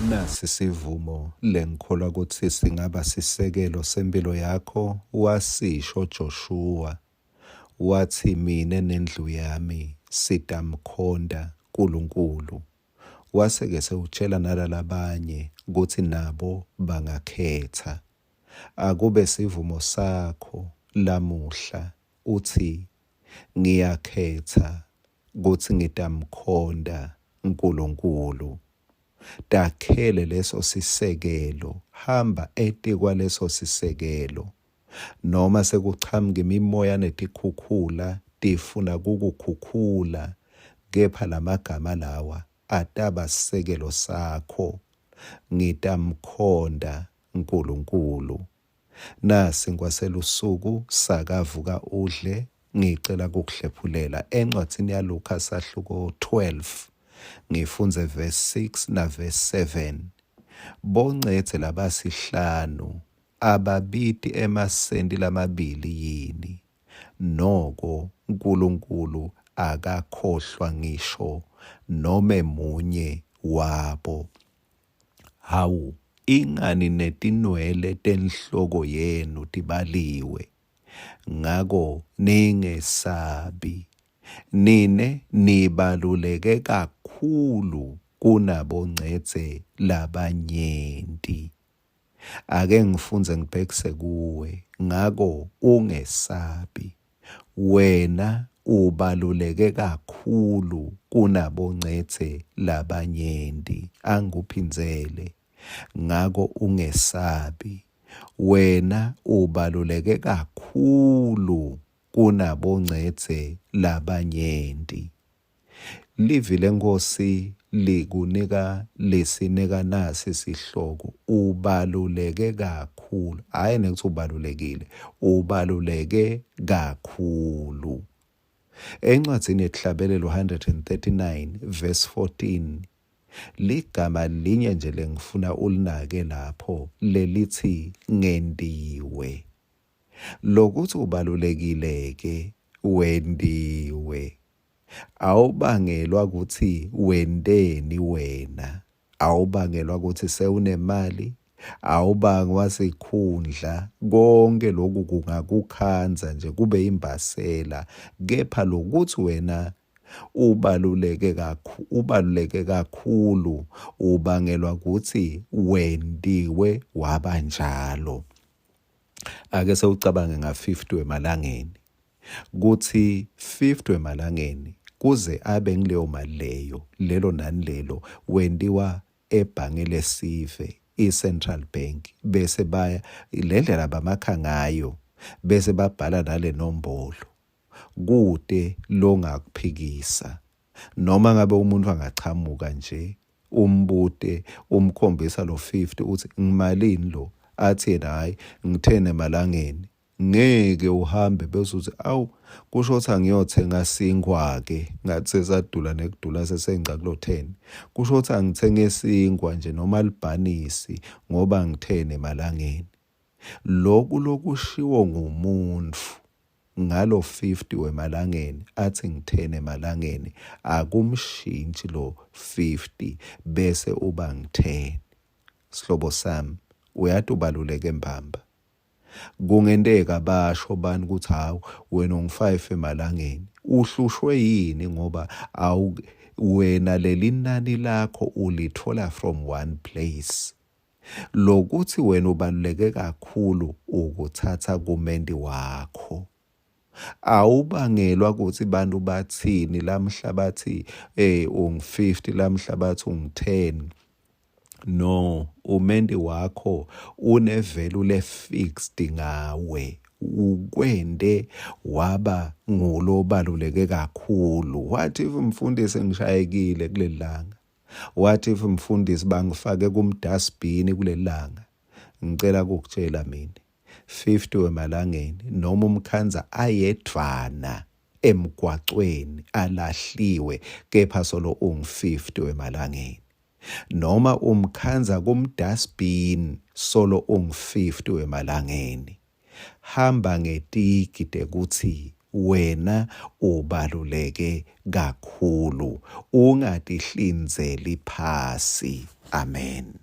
Nasi sivumo lengikholwa kutsi singaba sisekelo sempilo yakho, wasisho Joshuwa, watsi mine nendlu yami sitamkhonta Nkulunkulu. Wase-ke sewutjela nalalabanye kutsi nabo bangakhetsa. Akube sivumo sakho lamuhla utsi, Ngiyakhetsa kutsi ngitamkhonta Nkulunkulu. Takhele leso sisekelo, hamba etikwaleso sisekelo. Noma sekuchamuka imimoya netikhukhula tifuna kukukhukhula, kepha lamagama lawa ataba sisekelo sakho, Ngitamkhonta Nkulunkulu. Nasinkwa selusuku sakavuka udle, ngicela kukuhlephulela encwadzini yaLukha sahluko 12 ngifundze verse 6 na verse 7. Boncedze labasihlanu ababiti emasenti lamabili yini? Noko Nkulunkulu akakhohlwa ngisho nome munye wabo. Hawu, ingani netinwele tenhloko yenu tibaliwe. Ngako ningesabi, nine nibaluleke kakhulu kunaboncedze labanyenti. Ake ngifundze ngibhekise kuwe, ngako ungesabi. Wena ubaluleke kakhulu kunaboncedze labanyenti. Angikuphindzele, ngako ungesabi. Wena ubaluleke kakhulu kunaboncedze labanyenti. Livi leNkhosi likunika lisinika nasi sihloko ubaluleke kakhulu hhayi nekuthi ubalulekile ubaluleke kakhulu encwadzini yeTihlabelelo 139 verse 14 ligama linye nje lengifuna ulinake lapho lelithi ngentiwe Lokuthi ubalulekile-ke wentiwe. Awubangelwa kutsi wenteni wena, awubangelwa kutsi sewunemali, awubangwa sikhundla, konke loku kungakukhandza nje kube imbasela, kepha lokuthi wena ubaluleke kakhulu ubaluleke kakhulu ubangelwa kutsi wentiwe waba njalo. Ake sewucabange nga-50 wemalangeni kutsi 50 wemalangeni kuze abe ngileyo mali leyo lelo nani lelo wentiwa ebhange lesive i-Central Bank bese baya le ndlela bamakha ngayo bese babhala nale nombolo kute longakuphikisa noma ngabe umuntu angachamuka nje umbute umkhombisa lo 50 uthi ngimalini lo athi yena hayi ngithene emalangeni ngeke uhambe bese uthi awu kusho ukuthi angiyothenga sinkwa-ke ngathi sesadula nekudula sesengca kulo 10 kusho ukuthi angithenge sinkwa nje noma libhanisi ngoba ngithene emalangeni loku lokushiwo ngumuntfu ngalo 50 wemalangeni athi ngithene emalangeni akumshintshi lo 50 bese uba ngithene sihlobo sami uyati ubaluleke mbamba kungenteka basho bani ukuthi hawu wena ungu-5 emalangeni uhlushwe yini ngoba awu wena leli nani lakho ulithola from one place Lokuthi wena ubaluleke kakhulu ukuthatha kumenti wakho. Awubangelwa ukuthi bantu bathini lamhla bathi eh ungu-50 lamhla bathi ungu-10. No, umenti wakho une-value le-fixed ngawe. Ukwente waba ngulobaluleke kakhulu. What if mfundisi ngishayekile kuleli langa? What if mfundisi bangifake kumdustbin kulelanga? Ngicela kukutshela mina 50 wemalangeni noma umkhandza ayedvwana emgwacweni alahliwe kepha solo ungu 50 wemalangeni noma umkhandza kumdustbin solo ungu 50 wemalangeni Hamba ngetigi tekutsi wena ubaluleke kakhulu, ungatihlindzeli phasi. Amen.